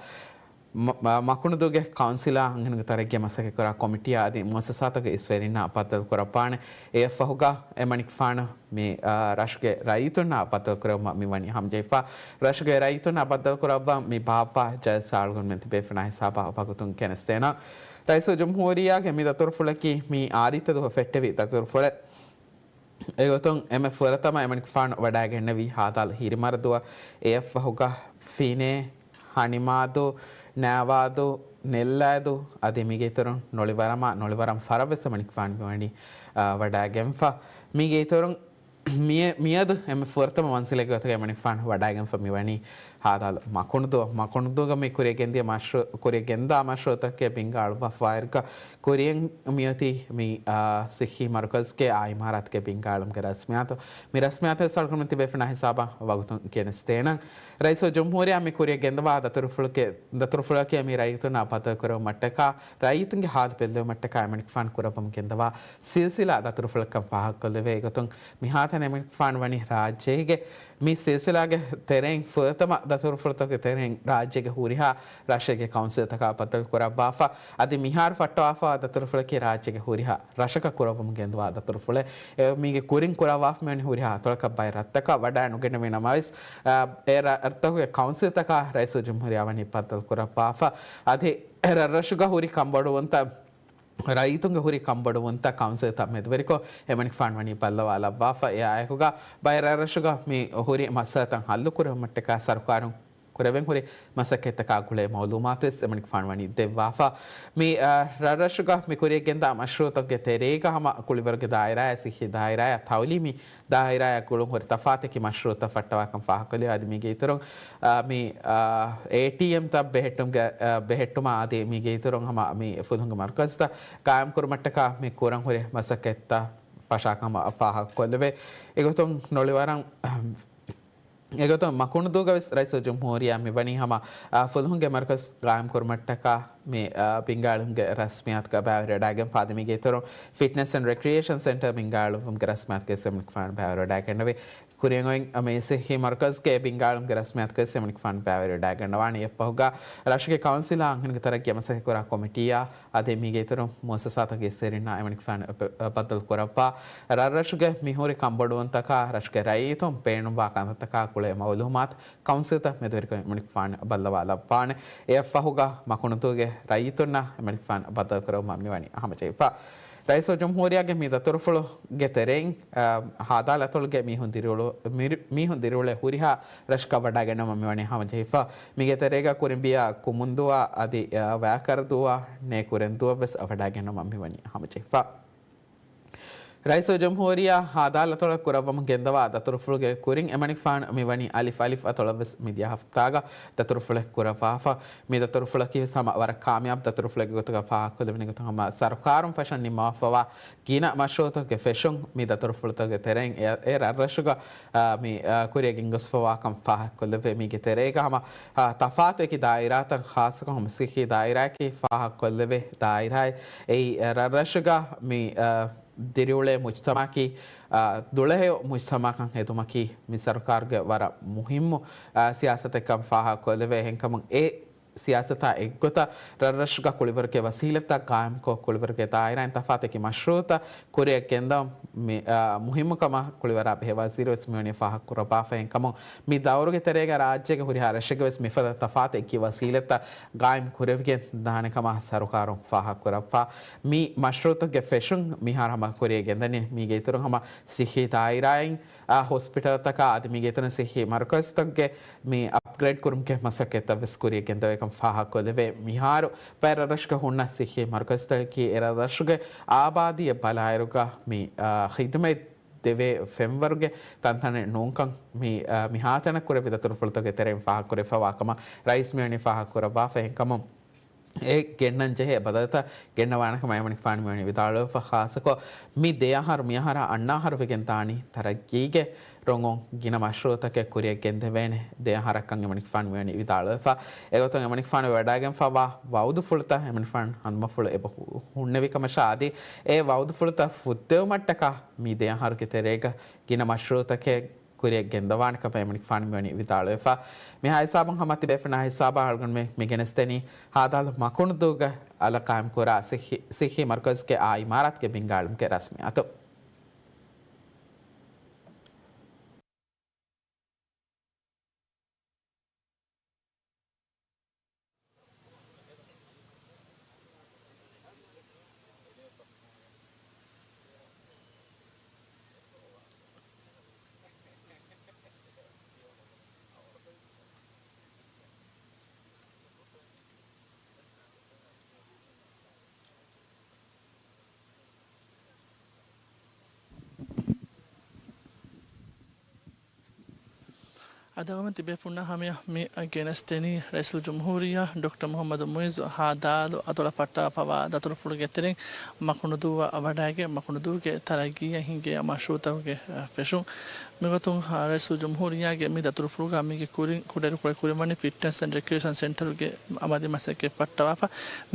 މަ-، މަ-، މަކުނުދޫގެ ކައުންސިލާ އަންހެނުންގެ ތަރައްގީއަށް މަސައްކަތްކުރާ ކޮމިޓީއާ އަދި މުއައްސަސާތަކުގެ އިސްވެރިންނާ ބައްދަލުކުރައްވާނެ. އެއަށްފަހުގަ އެމަނިކުފާނު މި، އާ، ރަށުގެ ރައްޔިތުންނާ ބައްދަލުކުރެވުމަށް މިވަނީ ހަމަޖެހިފަ. ރަށުގެ ރައްޔިތުންނާ ބައްދަލުކުރައްވަން މި ބާއްވާ ޖަލްސާ އަޅުގަނޑުމެން ތިބޭފުޅުންނާ ހިސާބަށް ވަގުތުން ގެނެސްދޭނަން. ރައީސުލްޖުމްހޫރިއްޔާގެ މި ދަތުރުފުޅަކީ މި އާދިއްތަ ދުވަހު ފެއްޓެވި ދަތުރުފުޅެއް. އެގޮތުން އެންމެ ފުރަތަމަ އެމަނިކުފާނު ވަޑައިގެންނެވީ ހާދާލު ހިރިމަރަދުއަށް. އެއަށްފަހުގަ ފިނޭ، ހަނިމާދޫ، ނާވާދޫ، ނެއްލާދޫ އަދި މީގެ އިތުރުން ނޮޅިވަރަމާ، ނޮޅިވަރަމް ފަރަށްވެސް އެމަނިކުފާނު މިވަނީ، އާ، ވަޑައިގެންފަ. މީގެ އިތުރުން މިއަ-، މިއަދު އެންމެ ފުރަތަމަ މަންޒިލެއްގެ ގޮތުގަ އެމަނިކުފާނު ވަޑައިގެންފަ މިވަނީ ހާދާލު މަކުނުދޫ. މަކުނުދޫގަ މި ކުރިޔަށް ގެންދިޔަ މަޝްރޫ-، ކުރިޔަށް ގެންދާ މަޝްރޫޢުތަކެއް ބިންގާޅުވާފައިރުގަ ކުރިޔަށް މިއޮތީ މި، އާ، ސިއްހީ މަރުކަޒުގެ އާ އިމާރާތުގެ ބިންގާޅުމުގެ ރަސްމިއްޔާތު. މި ރަސްމިއްޔާތު ސަރުކަރުން ތިބޭފުޅުންނާ ހިސާބަށް ވަގުތުން ގެނެސްދޭނަން. ރައީސުލްޖުމްހޫރިއްޔާ މި ކުރިޔަށް ގެންދަވާ ދަތުރުފުޅުގެ، ދަތުރުފުޅަކީ މި ރައްޔިތުންނާ ބައްދަލުކުރެވުމަށްޓަކާ، ރައްޔިތުންގެ ހާލު ބެއްލެވުމަށްޓަކާ އެމަނިކުފާނު ކުރައްވަމުން ގެންދަވާ ސިލްސިލާ ދަތުރުފުޅަކަން ފާހަގަކޮށްލެވޭ. އެގޮތުން މިހާތަނަށް އެމަނިކުފާނު ވަނީ ރާއްޖޭގެ މި ސިލްސިލާގެ ތެރެއިން ފުރަތަމަ ދަތުރުފުޅުތަކުގެ ތެރެއިން ރާއްޖޭގެ ހުރިހާ ރަށެއްގެ ކައުންސިލްތަކާ ބައްދަލު ކުރައްވާފަ. އަދި މިހާރު ފައްޓަވާފަ ދަތުރުފުޅަކީ ރާއްޖޭގެ ހުރިހާ ރަށަކަށް ކުރައްވަމުން ގެންދަވާ ދަތުރުފުޅެއް. އެ މީގެ ކުރިން ކުރައްވާފަ މިވަނީ ހުރިހާ އަތޮޅަކަށް ބައެއް ރަށްތަކަށް ވަޑައި ނުގެންނެވި ނަމަވެސް، އާ، އެ ރަށްތަކުގެ ކައުންސިލްތަކާ ރައީސުލްޖުމްހޫރިއްޔާ ވަނީ ބައްދަލު ކުރައްވާފަ. އަދި އެ ރަށްރަށުގަ ހުރި ކަންބޮޑުވުންތައް ރައްޔިތުންގެ ހުރި ކަންބޮޑުވުންތައް ކައުންސިލްތައް މެދުވެރިކޮށް، އެމަނިކުފާނު ވަނީ ބައްލަވާލައްވާފަ. އެއާއެކުގަ ބައެއް ރަށްރަށުގަ މި ހުރި މައްސަލަތައް ހައްލުކުރެވުމަށްޓަކާ ސަރުކާރުން ކުރެވެން ހުރި މަސައްކަތްތަކާ ގުޅޭ މައުލޫމާތުވެސް އެމަނިކުފާނު ވަނީ ދެއްވާފަ. މި، އަ، ރަށްރަށުގަ މި ކުރިޔަށް ގެންދާ މަޝްރޫޢުތަކުގެ ތެރޭގަ ހަމަ ކުޅިވަރުގެ ދާއިރާއާ، ސިއްހީ ދާއިރާއާ، ތައުލީމީ ދާއިރާއާ ގުޅުން ހުރި ތަފާތެކި މަޝްރޫޢުތައް ފައްޓަވާކަން ފާހަގަކޮށްލި. އަދި މީގެ އިތުރުން، އަ، މި، އަ، އޭޓީއެމްތައް ބެހެއްޓުމުގެ، އަ، ބެހެއްޓުމާ އަދި މީގެ އިތުރުން ހަމަ މި ފުލުހުންގެ މަރުކަޒުތައް ގާއިމްކުރުމަށްޓަކާ މި ކުރަން ހުރި މަސައްކަތްތައް ފަށާކަމަށް ފާހަގަކޮށްލެވޭ. އެގޮތުން ނޮޅިވަރަން އެގޮތުން މަކުނުދޫގަވެސް ރައީސުލްޖުމްހޫރިއްޔާ މިވަނީ ހަމަ، އާ، ފުލުހުންގެ މަރުކަޒު ގާއިމްކުރުމަށްޓަކާ މި، އާ، ބިންގާޅުމުގެ ރަސްމިއްޔާތުގަ ބައިވެރިވެވަޑައިގެންފަ. އަދި މީގެ އިތުރުން ފިޓްނަސް އެންޑް ރެކްރިއޭޝަން ސެންޓަރ ބިންގާޅުވުމުގެ ރަސްމިއްޔާތުގައި އެމަނިކުފާނު ބައިވެރިވެވަޑައިގެންނެވި. ކުރިއަށް އޮތް މި ސިއްހީ މަރުކަޒުގެ ބިންގާޅުމުގެ ރަސްމިއްޔާތުގައި އެމަނިކުފާނު ބައިވެރިވެވަޑައިގަންނަވާނެ. އެއަށްފަހުގަ ރަށުގެ ކައުންސިލާ އަންހެނުންގެ ތަރައްގީއަށް މަސައްކަތްކުރާ ކޮމިޓީއާ އަދި މީގެ އިތުރުން މުއައްސަސާތަކުގެ އިސްވެރިންނާ އެމަނިކުފާނު ބަ-، ބައްދަލު ކުރައްވާ ރަށްރަށުގެ މިހުރި ކަންބޮޑުވުންތަކާ ރަށުގެ ރައްޔިތުން ބޭނުންވާ ކަންތައްތަކާ ގުޅޭ މައުލޫމާތު ކައުންސިލްތައް މެދުވެރިކޮށް އެމަނިކުފާނު ބައްލަވާލައްވާނެ. އެއަށްފަހުގަ މަކުނުދޫގެ ރައްޔިތުންނަށް އެމަނިކުފާނު ބައްދަލުކުރެވުމަށް މިވަނީ ހަމަޖެހިފަ. ރައީސުލްޖުމްހޫރިއްޔާގެ މި ދަތުރުފުޅުގެ ތެރެއިން، އަ، ހާދާލު އަތޮޅުގެ މީހުން ދިރިއުޅު-، މިރި-، މީހުން ދިރިއުޅޭ ހުރިހާ ރަށަކަށް ވަޑައިގަންނަވަމުން މިވަނީ ހަމަޖެހިފަ. މީގެ ތެރޭގަ ކުރިނބިޔާ ކުމުންދުއާ އަދި، އަ، ވައިކަރަދުއާ ނޭކުރެންދުއަށްވެސް ވަޑައިގަންނަވަމުން މިވަނީ ހަމަޖެހިފަ. ރައީސުލްޖުމްހޫރިއްޔާ ހާދާލު އަތޮޅަށް ކުރައްވަމުން ގެންދަވާ ދަތުރުފުޅުގެ ކުރިން އެމަނިކުފާނު މިވަނީ އަލިފް އަލިފް އަތޮޅަށްވެސް މިދިޔަ ހަފްތާގަ ދަތުރުފުޅެއް ކުރައްވާފަ. މި ދަތުރުފުޅަކީވެސް ހަމަ ވަރަށް ކާމިޔާބު ދަތުރުފުޅެއްގެ ގޮތުގަ ފާހަގަކޮށްލެވެނީ ގޮތުން ހަމަ ސަރުކާރުން ފަށަން ނިންމަވާފަވާ ގިނަ މަޝްރޫއުތަކުގެ ފެށުން މި ދަތުރުފުޅުތަކުގެ ތެރެއިން އެ، އެ ރަށްރަށުގަ، އާ، މި، އާ، ކުރިއަށް ގެންގޮސްފަވާކަން ފާހަގަކޮށްލެވޭ. މީގެ ތެރޭގަ ހަމަ، އާ، ތަފާތު އެކި ދާއިރާތައް ޚާއްޞަކޮށް ހަމަ ސިއްހީ ދާއިރާއަކީ ފާހަގަކޮށްލެވޭ ދާއިރާއެއް. އެއީ، އާ، ރަށްރަށުގަ މި، އާ، ދިރިއުޅޭ މުޖްތަމައަކީ، އާ، ދުޅަހެޔޮ މުޖްތަމައަކަށް ހެދުމަކީ މި ސަރުކާރުގެ ވަރަށް މުހިއްމު، އާ، ސިޔާސަތެއްކަން ފާހަގަކޮށްލެވޭ. އެހެންކަމުން އެ ސިޔާސަތާ އެއްގޮތަށް ރަށްރަށުގަ ކުޅިވަރުގެ ވަސީލަތްތައް ޤާއިމްކޮށް، ކުޅިވަރުގެ ދާއިރާއިން ތަފާތެކި މަޝްރޫއުތައް ކުރިއަށް ގެންދަވަން މި، އާ، މުހިއްމުކަމަށް ކުޅިވަރާ ބެހޭ ވަޒީރުވެސް މިވަނީ ފާހަގަކުރައްވާފަ. އެހެންކަމުން މި ދައުރުގެ ތެރޭގަ ރާއްޖޭގެ ހުރިހާ ރަށެއްގަވެސް މިފަދަ ތަފާތު އެކި ވަސީލަތްތައް ޤާއިމް ކުރެވިގެން ދާނެ ކަމަށް ސަރުކާރުން ފާހަގަކުރައްވާ. މި މަޝްރޫއުތަކުގެ ފެށުން މިހާރު ހަމަ ކުރިއަށް ގެންދަނީ. މީގެ އިތުރުން ހަމަ ސިއްހީ ދާއިރާއިން، އާ، ހޮސްޕިޓަލްތަކާ އަދި މީގެ އިތުރުން ސިއްހީ މަރުކަޒުތަކުގެ މި އަޕްގްރޭޑް ކުރުމުގެ މަސައްކަތްތައް ވެސް ކުރިއަށް ގެންދަވޭކަން ފާހަގަކޮށްލެވޭ. މިހާރު ބައެއް ރަށްރަށުގަ ހުންނަ ސިއްހީ މަރުކަޒުތަކަކީ އެ ރަށްރަށުގެ އާބާދީއަށް ބަލާއިރުގަ މި، އާ، ޚިދުމަތް ދެވޭ ފެންވަރުގެ ތަންތަނެއް ނޫންކަން މި، އާ، މިހާތަނަށް ކުރެއްވި ދަތުރުފުޅުތަކުގެ ތެރެއިން ފާހަގަކުރެވިފަވާ ކަމަށް ރައީސް މިވަނީ ފާހަގަކުރައްވާފަ. އެހެންކަމުން އެ ގެންނަން ޖެހޭ ބަދަލުތައް ގެންނަވާނެ ކަމަށް އެމަނިކުފާނު މިވަނީ ވިދާޅުވެފަ. ޚާއްޞަކޮށް މި ދެ އަހަރު މި އަހަރާ އަންނަ އަހަރު ވެގެން ދާނީ ތަރައްގީގެ ރޮނގުން ގިނަ މަޝްރޫއުތަކެއް ކުރިއަށް ގެންދެވޭނެ ދެ އަހަރަށްކަން އެމަނިކުފާނު މިވަނީ ވިދާޅުވެފަ. އެގޮތުން އެމަނިކުފާނު ވެވަޑައިގެންފަވާ ވައުދުފުޅުތައް އެމަނިކުފާނު ހަނދުމަފުޅު އެބަ ހު-، ހުންނެވި ކަމަށާ އަދި އެ ވައުދުފުޅުތައް ފުއްދެވުމަށްޓަކާ މި ދެ އަހަރުގެ ތެރޭގަ ގިނަ މަޝްރޫއުތަކެއް ކުރިއަށް ގެންދަވާނެ ކަމަށް އެމަނިކުފާނު މިވަނީ ވިދާޅުވެފަ. މިހާ ހިސާބުން ހަމަ ތިބޭފުޅުންނާ ހިސާބަށް އަޅުގަނޑުމެން މި ގެނެސްދެނީ ހާދާލު މަކުނުދޫގަ އަލަށް ޤާއިމްކުރާ ސިއްހީ، ސިއްހީ މަރުކަޒުގެ އާ އިމާރާތުގެ ބިންގާ އެޅުމުގެ ރަސްމިއްޔާތު. އަދި އަޅުގަނޑުމެން ތިބޭފުޅުންނާ ހަމަޔަށް މި ގެނެސްދެނީ ރައީސުލްޖުމްހޫރިއްޔާ ޑޮކްޓަރ މުޙައްމަދު މުޢިއްޒު ހާދާލު އަތޮޅަށް ފައްޓަވާފަވާ ދަތުރުފުޅުގެ ތެރެއިން މަކުނުދޫއަށް ވަޑައިގެން މަކުނުދޫގެ ތަރައްގީއަށް ހިނގޭ މަޝްރޫއުތަކުގެ ފެށުން. މިގޮތުން ރައީސުލްޖުމްހޫރިއްޔާގެ މި ދަތުރުފުޅުގަ މީގެ ކުރިން ކުޑައިރުކޮޅެއް ކުރިންވަނީ ފިޓްނަސް އެންޑް ރެކްރިއޭޝަން ސެންޓަރުގެ އަމަލީ މަސައްކަތް ފައްޓަވާފަ.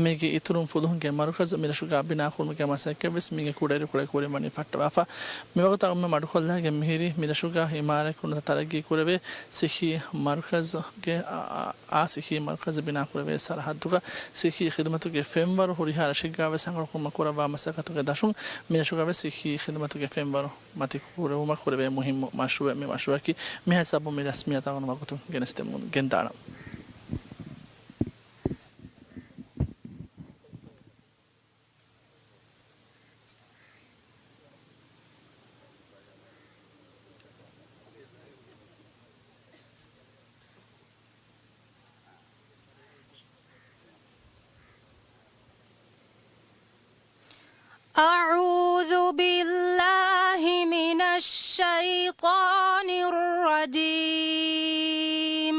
މީގެ އިތުރުން ފުލުހުންގެ މަރުކަޒު މިރަށުގަ ބިނާކުރުމުގެ މަސައްކަތްވެސް މީގެ ކުޑައިރުކޮޅެއް ކުރިންވަނީ ފައްޓަވާފަ. މިވަގުތު އަޅުގަނޑުމެން މަޑުކޮށްލައިގެން މިހިރީ މިރަށުގަ އިމާރާތް ކުންނަތައް ތަރައްގީ ކުރެވޭ ސިއްހީ މަރުކަޒުގެ، އާ، އާ، ސިއްހީ މަރުކަޒު ބިނާކުރެވޭ ސަރަހައްދުގަ ސިއްހީ ޚިދުމަތުގެ ފެންވަރު ހުރިހާ ރަށެއްގަވެސް ހަނގުރުކުރުމަށް ކުރައްވާ މަސައްކަތުގެ ދަށުން މިރަށުގަވެސް ސިއްހީ ޚިދުމަތުގެ ފެންވަރު މަތިކުރެވުމަށް ކުރެވޭ މުހިއްމު މަޝްރޫއެއް މި މަޝްރޫއަކީ. މިހާ ހިސާބުން މި ރަސްމިއްޔާތު އަޅުގަނޑު ވަގުތުން ގެނެސްދެމުން ގެންދާނަން. أعوذ بالله من الشيطان الرجيم.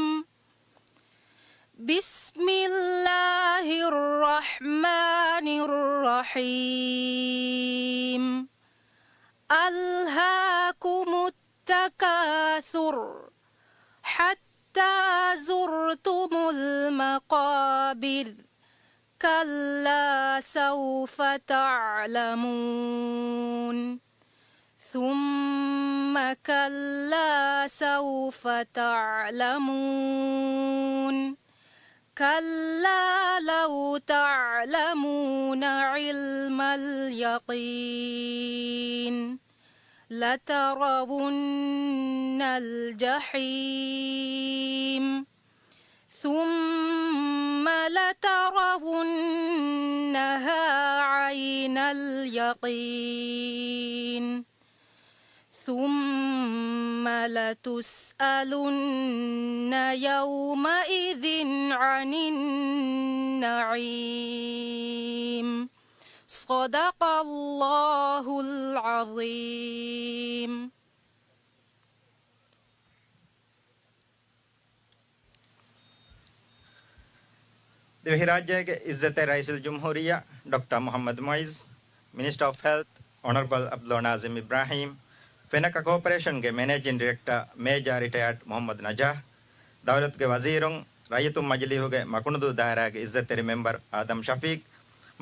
بسم الله الرحمن الرحيم. ألهاكم التكاثر حتى زرتم المقابر. كلا سوف تعلمون. ثم كلا سوف تعلمون. كلا لو تعلمون علم اليقين. لترون الجحيم. ثم لترونها عين اليقين. ثم لتسألن يومئذ عن النعيم. صدق الله العظيم. ދިވެހިރާއްޖޭގެ އިއްޒަތްތެރި ރައީސުލްޖުމްހޫރިއްޔާ ޑޮކްޓަރ މުޙައްމަދު މުޢިއްޒު، މިނިސްޓަރ އޮފް ހެލްތް އޮނަރަބަލް ޢަބްދުﷲ ނާޒިމް އިބްރާހީމް، ފެނަކަ ކޯޕަރޭޝަންގެ މެނޭޖިން ޑިރެކްޓަރ މޭޖާ ރިޓަޔާޑް މުޙައްމަދު ނަޖާޙް، ދައުލަތުގެ ވަޒީރުން، ރައްޔިތުން މަޖިލީހުގެ މަކުނުދޫ ދާއިރާގެ އިއްޒަތްތެރި މެމްބަރު އާދަމް ޝަފީޤް،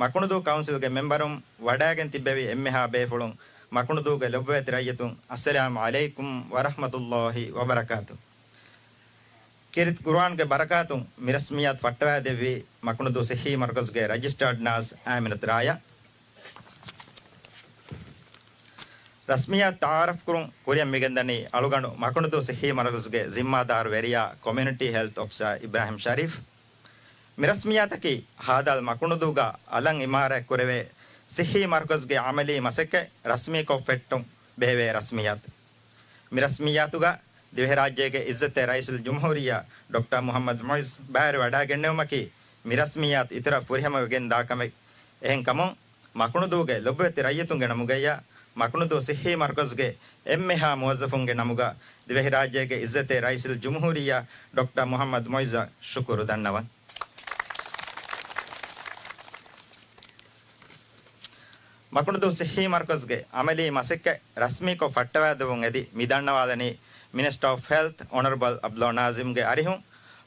މަކުނުދޫ ކައުންސިލްގެ މެމްބަރުން، ވަޑައިގެން ތިއްބެވި އެންމެހާ ބޭފުޅުން، މަކުނުދޫގެ ލޮބުވެތި ރައްޔިތުން، އައްސަލާމު ޢަލައިކުމް ވަރަޙްމަތުﷲ ވަބަރަކާތު. ކީރިތި ޤުރުއާންގެ ބަރަކާތުން މި ރަސްމިއްޔާތު ފައްޓަވައިދެއްވީ މަކުނުދޫ ޞިއްޙީ މަރުކަޒުގެ ރަޖިސްޓާޑް ނާސް އާމިނަތު ރާޔާ. ރަސްމިއްޔާތު ތަޢާރަފްކުރުން ކުރިއަށް މިގެންދަނީ އަޅުގަނޑު މަކުނުދޫ ޞިއްޙީ މަރުކަޒުގެ ޒިންމާދާރު ވެރިޔާ ކޮމިއުނިޓީ ހެލްތް އޮފިސަރ އިބްރާހިމް ޝަރީފް. މި ރަސްމިއްޔާތަކީ ހާދާލް މަކުނުދޫގަ އަލަށް އިމާރާތް ކުރެވޭ ޞިއްޙީ މަރުކަޒުގެ ޢަމަލީ މަސައްކަތް ރަސްމީކޮށް ފެއްޓުން ބެހެވޭ ރަސްމިއްޔާތު. މި ރަސްމިއްޔާތުގަ ދިވެހިރާއްޖޭގެ އިއްޒަތްތެރި ރައީސުލްޖުމްހޫރިއްޔާ ޑޮކްޓަރ މުޙައްމަދު މުޢިއްޒު ބައިވެރިވަޑައިގެންނެވުމަކީ، މި ރަސްމިއްޔާތު އިތުރަށް ފުރިހަމަވެގެންދާ ކަމެއް. އެހެންކަމުން، މަކުނުދޫގެ ލޮބުވެތި ރައްޔިތުންގެ ނަމުގައްޔާ، މަކުނުދޫ ޞިއްޙީ މަރުކަޒުގެ އެންމެހާ މުވައްޒަފުންގެ ނަމުގަ، ދިވެހިރާއްޖޭގެ އިއްޒަތްތެރި ރައީސުލްޖުމްހޫރިއްޔާ ޑޮކްޓަރ މުޙައްމަދު މުޢިއްޒަށް ޝުކުރު ދަންނަވަން. މަކުނުދޫ ޞިއްޙީ މަރުކަޒުގެ ޢަމަލީ މަސައްކަތް ރަސްމީކޮށް ފައްޓަވައިދެއްވުން އެދި މި ދަންނަވާލަނީ މިނިސްޓަރ އޮފް ހެލްތް އޮނަރަބަލް ޢަބްދުﷲ ނާޒިމްގެ އަރިހުން،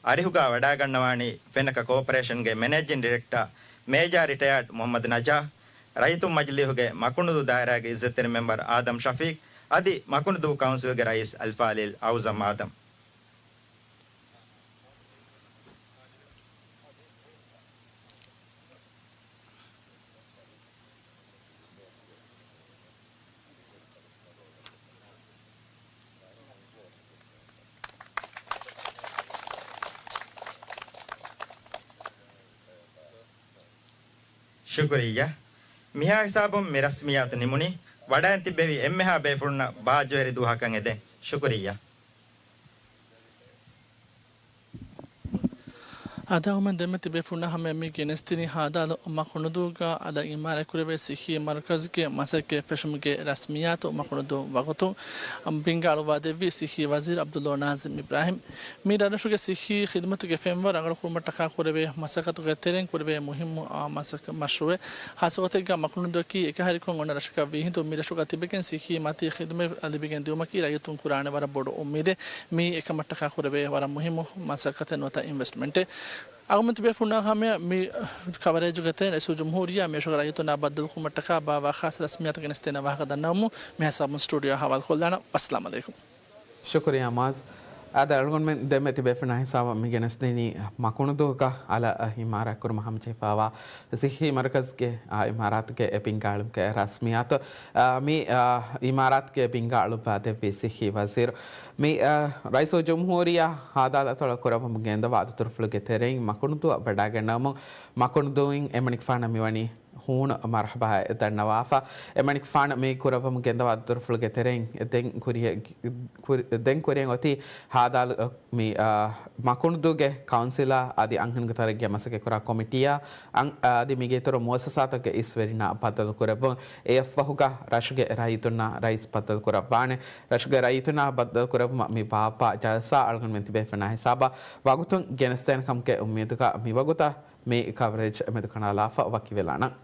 އަރިހުގަ ވަޑައިގަންނަވާނީ ފެނަކަ ކޯޕަރޭޝަންގެ މެނޭޖިން ޑިރެކްޓަރ މޭޖާ ރިޓަޔާޑް މުޙައްމަދު ނަޖާޙް، ރައްޔިތުން މަޖިލީހުގެ މަކުނުދޫ ދާއިރާގެ އިއްޒަތްތެރި މެމްބަރު އާދަމް ޝަފީޤް އަދި މަކުނުދޫ ކައުންސިލްގެ ރައީސް އަލްފާޟިލް އައުޒަމް އާދަމް. ޝުކުރިއްޔާ. މިހާ ހިސާބުން މި ރަސްމިއްޔާތު ނިމުނީ، ވަޑައިގެން ތިއްބެވި އެންމެހާ ބޭފުޅުންނަށް ބާއްޖަވެރި ދުވަހަކަށް އެދެން. ޝުކުރިއްޔާ. އަދި އަޅުގަނޑުމެން ދެންމެ ތިބޭފުޅުންނާ ހަމަޔަށް މި ގެނެސްދިނީ ހާދާލު މަކުނުދޫގަ އަލަށް އިމާރާތްކުރެވޭ ޞިއްޙީ މަރުކަޒުގެ މަސައްކަތް ފެށުމުގެ ރަސްމިއްޔާތު މަކުނުދޫ ވަގުތުން ބިންގާ އަޅުއްވާދެއްވި ޞިއްޙީ ވަޒީރު ޢަބްދުﷲ ނާޒިމް އިބްރާހިމް. މީ ރަށްރަށުގެ ޞިއްޙީ ޚިދުމަތުގެ ފެންވަރު ރަނގަޅުކުރުމަށްޓަކާ ކުރެވޭ މަސައްކަތުގެ ތެރެއިން ކުރެވޭ މުހިއްމު، އާ، މަސައްކަތް މަޝްރޫޢެއް. ޚާއްޞަގޮތެއްގަ މަކުނުދޫއަކީ އެކަހެރިކޮށް އޮންނަ ރަށަކަށް ވީހިނދު މި ރަށުގަ ތިބެގެން ޞިއްޙީ މަތީ ޚިދުމަތް ލިބިގެން ދިއުމަކީ ރައްޔިތުން ކުރާނެ ވަރަށް ބޮޑު އުއްމީދެއް. މީ އެކަމަށްޓަކާ ކުރެވޭ ވަރަށް މުހިއްމު މަސައްކަތެއް ނުވަތަ އިންވެސްޓްމަންޓެއް. އަޅުގަނޑުމެން ތިބޭފުޅުންނާ ހަމަޔަށް މި ކަވަރޭޖުގެ ތެރެއިން ރައީސުލްޖުމްހޫރިއްޔާ މިރަށުގެ ރައްޔިތުންނާ ބައްދަލުކުރުމަށްޓަކާ ބާއްވާ ޚާއްޞަ ރަސްމިއްޔާތު ގެނެސްދޭނެ ވާހަކަ ދަންނަވަމުން މިހިސާބުން ސްޓޫޑިއޯއަށް ހަވާލުކޮށްލާނަން. އައްސަލާމު ޢަލައިކުމް. ޝުކުރިއްޔާ މުޢާޒް. އާދެ، އަޅުގަނޑުމެން ދެންމެ ތިބޭފުޅުންނާ ހިސާބަށް މި ގެނެސްދިނީ މަކުނުދޫގަ އަލަށް އިމާރާތްކުރުމަށް ހަމަޖެހިފައިވާ ޞިއްޙީ މަރުކަޒުގެ، އާ، އިމާރާތުގެ އެ ބިންގާ އަޅުމުގެ ރަސްމިއްޔާތު. އާ، މި، އާ، އިމާރާތުގެ ބިންގާ އަޅުއްވާދެއްވީ ޞިއްޙީ ވަޒީރު. މި، އާ، ރައީސުލްޖުމްހޫރިއްޔާ ހާދާލު އަތޮޅަށް ކުރައްވަމުން ގެންދަވާ ދަތުރުފުޅުގެ ތެރެއިން މަކުނުދޫއަށް ވަޑައިގަންނަވަމުން މަކުނުދޫއިން އެމަނިކުފާނަށް މިވަނީ ހޫނު މަރުޙަބާއެއް ދަންނަވާފަ. އެމަނިކުފާނަށް މި ކުރައްވަމުން ގެންދަވާ ދަތުރުފުޅުގެ ތެރެއިން ދެން ކުރިއަށް، ކުރި-، ދެން ކުރިއަށް އޮތީ ހާދާލު، މި، އާ، މަކުނުދޫގެ ކައުންސިލާ އަދި އަންހެނުންގެ ތަރައްގީއަށް މަސައްކަތްކުރާ ކޮމިޓީއާ، އަން-، އަދި މީގެ އިތުރު މުއައްސަސާތަކުގެ އިސްވެރިންނާ ބައްދަލުކުރެއްވުން. އެއަށްފަހުގަ ރަށުގެ ރައްޔިތުންނާ ރައީސް ބައްދަލުކުރައްވާނެ. ރަށުގެ ރައްޔިތުންނާ ބައްދަލުކުރެއްވުމަށް މި ބާއްވާ ޖަލްސާ އަޅުގަނޑުމެން ތިބޭފުޅުންނާ ހިސާބަށް ވަގުތުން ގެނެސްދޭނެ ކަމުގެ އުއްމީދުގަ މިވަގުތަށް މި ކަވަރޭޖް މެދުކަނޑާލާފަ ވަކިވެލާނަން.